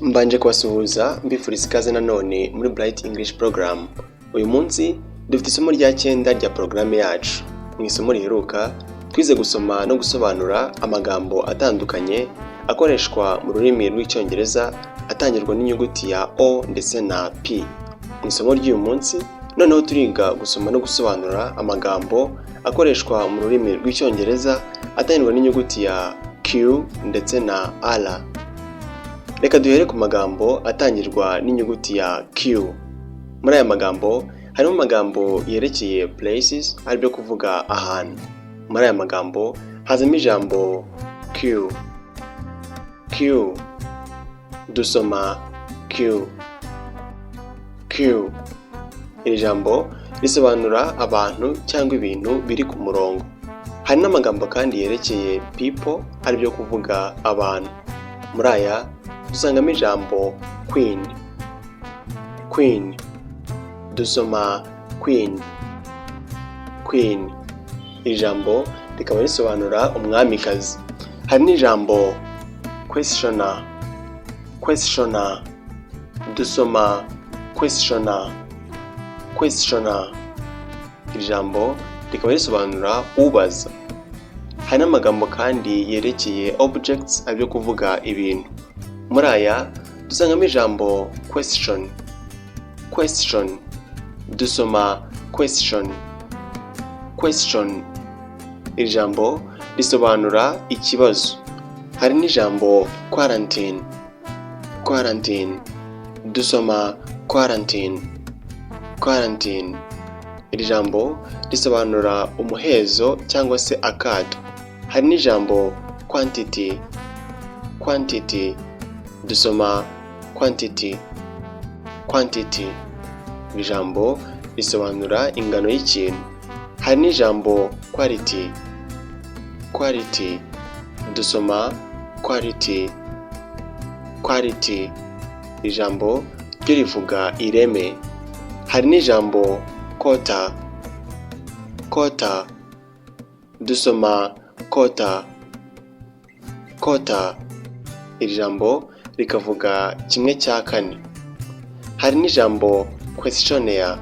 Mbanje kubasuhuza, mbifuriza ikaze nanone muri Bright English Program. Uyu munsi dufite isomo rya cyenda rya porogaramu yacu. Mu isomo riheruka twize gusoma no gusobanura amagambo atandukanye akoreshwa mu rurimi rw'Icyongereza atangirwa n'inyuguti ya O ndetse na P. Mu isomo ry'uyu munsi noneho turiga gusoma no gusobanura amagambo akoreshwa mu rurimi rw'Icyongereza atangirwa n'inyuguti ya Q ndetse na R. Reka duhere ku magambo atangirwa n'inyuguti ya Q. Muri aya magambo harimo amagambo yerekeye places, aribyo kuvuga ahantu. Muri aya magambo hazamo ijambo queue. Queue, dusoma Q, Q. Iri jambo risobanura abantu cyangwa ibintu biri ku murongo. Hari n'amagambo kandi yerekeye people, aribyo kuvuga abantu. Muri aya dusangamo ijambo queen. Queen, dusoma queen, queen. Iri jambo rikaba risobanura umwamikazi. Hari n'ijambo questioner. Questioner, dusoma questioner, questioner. Iri jambo rikaba risobanura ubaza. Hari n'amagambo kandi yerekeye objects, aribyo kuvuga ibintu. Muri aya dusangamo ijambo question. Question, dusoma question, question. Iri jambo risobanura ikibazo. Hari n'ijambo quarantine. Quarantine, dusoma quarantine, quarantine. Iri jambo risobanura umuhezo cyangwa se akato. Hari n'ijambo quantity. Quantity, dusoma quantity, quantity. Iri jambo risobanura ingano y'ikintu. Hari n'ijambo quality. Quality, dusoma quality, quality. Iri jambo ryo rivuga ireme. Hari n'ijambo quarter. Quarter, dusoma quarter, quarter. Iri jambo rikavuga kimwe cya kane. Hari n'ijambo questionnaire.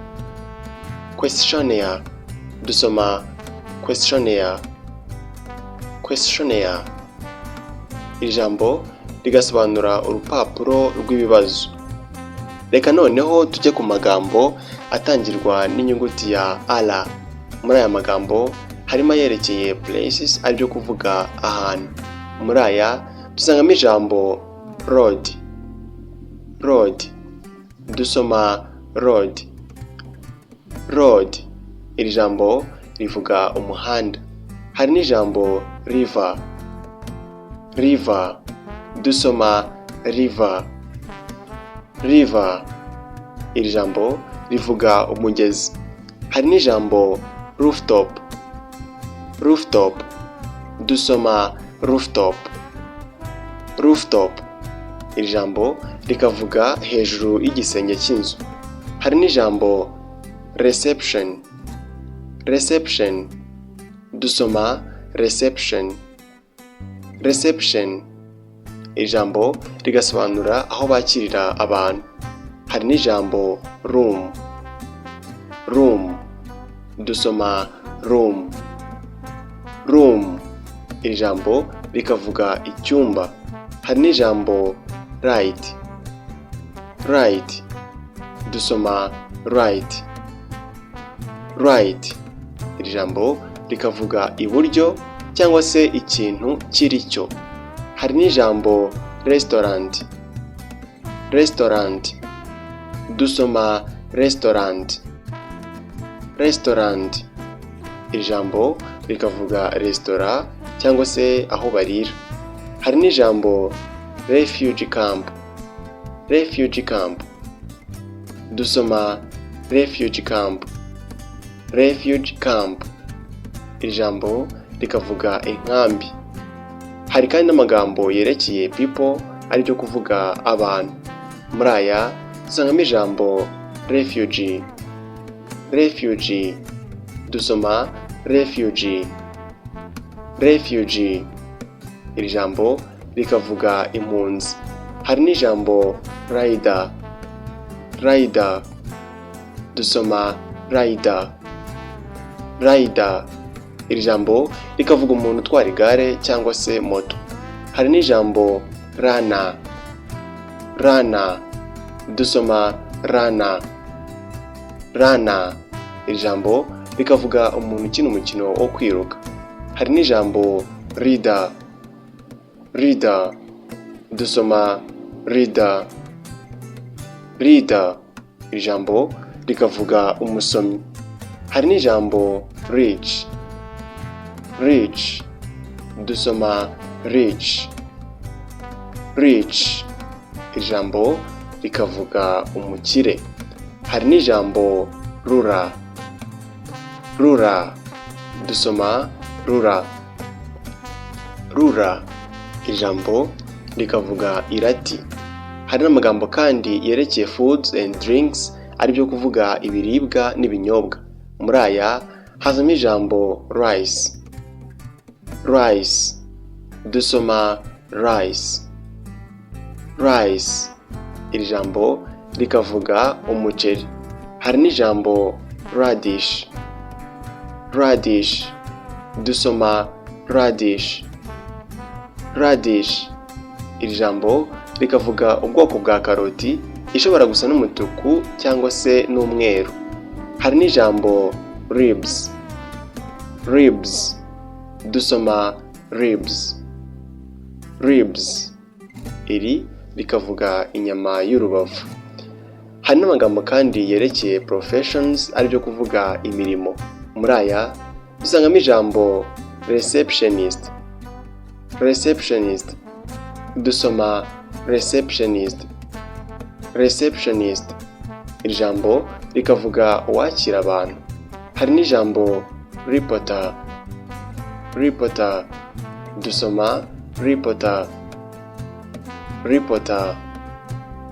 Questionnaire, dusoma questionnaire, questionnaire. Iri jambo rigasobanura urupapuro rw'ibibazo. Reka noneho tujye ku magambo atangirwa n'inyuguti ya R. Muri aya magambo harimo ayerekeye places, aribyo kuvuga ahantu. Muri aya dusangamo ijambo road. Road, dusoma road, road. Iri jambo rivuga umuhanda. Hari n'ijambo river. River, dusoma river, river. Iri jambo rivuga umugezi. Hari n'ijambo rooftop. Rooftop, dusoma rooftop, rooftop. Iri jambo rikavuga hejuru y'igisenge cy'inzu. Hari n'ijambo reception. Reception, dusoma reception, reception. Iri jambo rigasobanura aho bakirira abantu. Hari n'ijambo room. Room, dusoma room, room. Iri jambo rikavuga icyumba. Hari n'ijambo right. Right, dusoma right, right. Iri jambo rikavuga iburyo cyangwa se ikintu kiri cyo. Hari n'ijambo restaurant. Restaurant, dusoma restaurant, restaurant. Iri jambo rikavuga resitora cyangwa se aho barira. Hari n'ijambo refugee camp. Refugee camp, dusoma refugee camp, refugee camp. Iri jambo rikavuga inkambi. Hari kandi n'amagambo yerekeye people, aribyo kuvuga abantu. Muri aya dusangamo ijambo refugee. Refugee, dusoma refugee, refugee. Iri jambo rikavuga impunzi. Hari n'ijambo refugee, Hari n'ijambo rider. Rider, dusoma rider. Rider, iri jambo rikavuga umuntu utwara igare cyangwa se moto. Hari n'ijambo runner. Runner, dusoma runner. Runner, iri jambo rikavuga umuntu ukina umukino wo kwiruka. Hari n'ijambo leader. Leader, dusoma leader. Leader, iri jambo rikavuga umusomyi. Hari n'ijambo rich. Rich, dusoma rich. Rich, ijambo rikavuga umukire. Hari n'ijambo ruler. Ruler, dusoma ruler. Ruler, ijambo rikavuga irati. Hari n'amagambo kandi yerekeye foods and drinks, aribyo kuvuga ibiribwa n'ibinyobwa. Muri aya hazamo ijambo rice. Rice, dusoma rice. Rice, iri jambo rikavuga umuceri. Hari n'ijambo radish. Radish, dusoma radish. Radish, iri jambo rikavuga ubwoko bwa karoti ishobora gusa n'umutuku cyangwa se n'umweru. Hari n'ijambo ribs. Ribs, dusoma ribs. Ribs, iri rikavuga inyama y'urubavu. Hari n'amagambo kandi yerekeye professions, aribyo kuvuga imirimo. Muri aya dusangamo ijambo receptionist. Receptionist, dusoma receptionist. Receptionist, iri jambo rikavuga uwakira abantu. Hari n'ijambo reporter. Reporter, dusoma reporter. Reporter,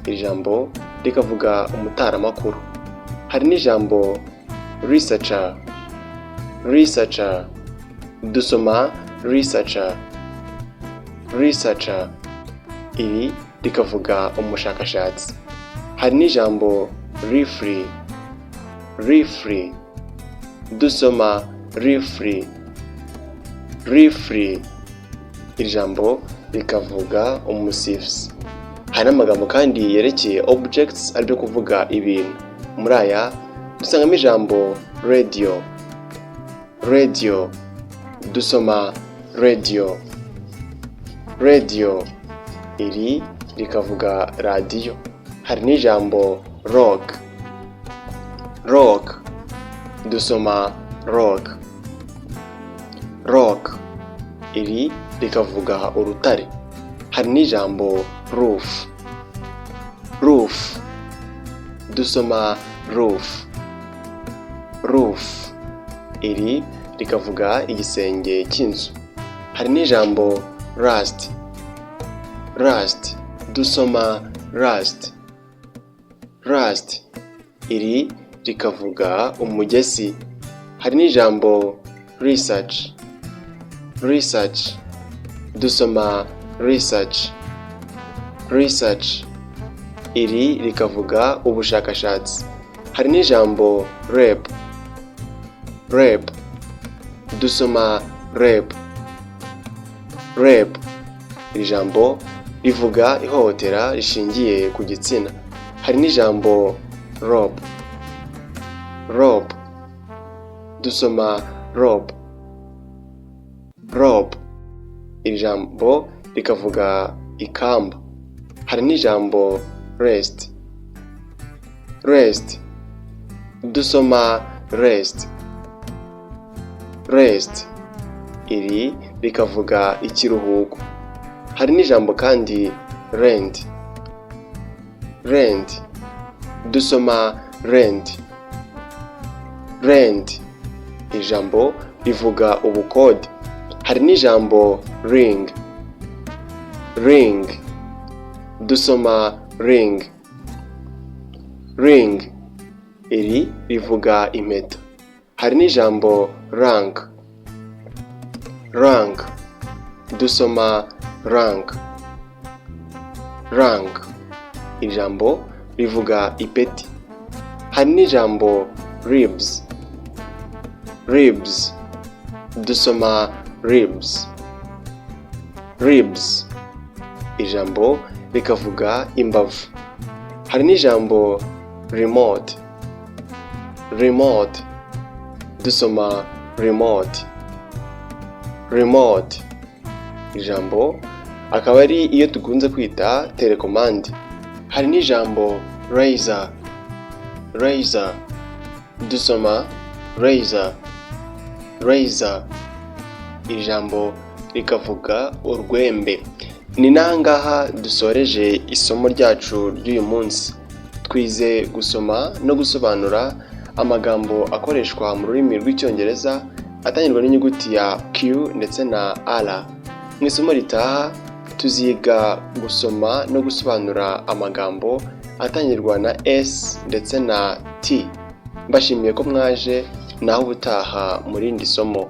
iri jambo rikavuga umutaramakuru. Hari n'ijambo researcher. Researcher, dusoma researcher. Researcher, iri rikavuga umushakashatsi. Hari n'ijambo referee. Referee, dusoma referee. Referee, iri jambo rikavuga umusifuzi. Hari n'amagambo kandi yerekeye objects, aribyo kuvuga ibintu. Muri aya dusangamo ijambo radio. Radio, dusoma radio. Radio, iri rikavuga radiyo. Hari n'ijambo rock. Rock, dusoma rock. Rock, iri rikavuga urutare. Hari n'ijambo roof. Roof, dusoma roof. Roof, iri rikavuga igisenge cy'inzu. Hari n'ijambo rust. Rust, dusoma rust. Rust, iri rikavuga umugesi. Hari n'ijambo research. Research, dusoma research. Research, iri rikavuga ubushakashatsi. Hari n'ijambo rape. Rape, dusoma rape. Rape, iri jambo rivuga ihohotera rishingiye ku gitsina. Hari n'ijambo rope. Rope, dusoma rope. Rope, iri jambo rikavuga ikamba. Hari n'ijambo rest. Rest, dusoma rest. Rest, iri rikavuga ikiruhuko. Hari n'ijambo kandi rent. Rent, dusoma rent. Rent, ijambo rivuga ubukode. Hari n'ijambo ring. Ring, dusoma ring. Ring, iri rivuga impeta. Hari n'ijambo rank. Rank, dusoma rank. Rank, iri rikavuga icyubahiro. Rank, ijambo rivuga ipeti. Hari n'ijambo ribs. Ribs, dusoma ribs. Ribs, ijambo rikavuga imbavu. Hari n'ijambo remote. Remote, dusoma remote. Remote, ijambo akaba ari iyo dukunze kwita telekomande. Hari n'ijambo razor. Razor, dusoma razor. Razor, ijambo rikavuga urwembe. Ni n'ahangaha dusoreje isomo ryacu ry'uyu munsi. Twize gusoma no gusobanura amagambo akoreshwa mu rurimi rw'Icyongereza atangirwa n'inyuguti ya Q ndetse na R. Mu isomo ritaha tuziga gusoma no gusobanura amagambo atangirwa na S ndetse na T. Mbashimiye ko mwaje, naho ubutaha mu rindi somo.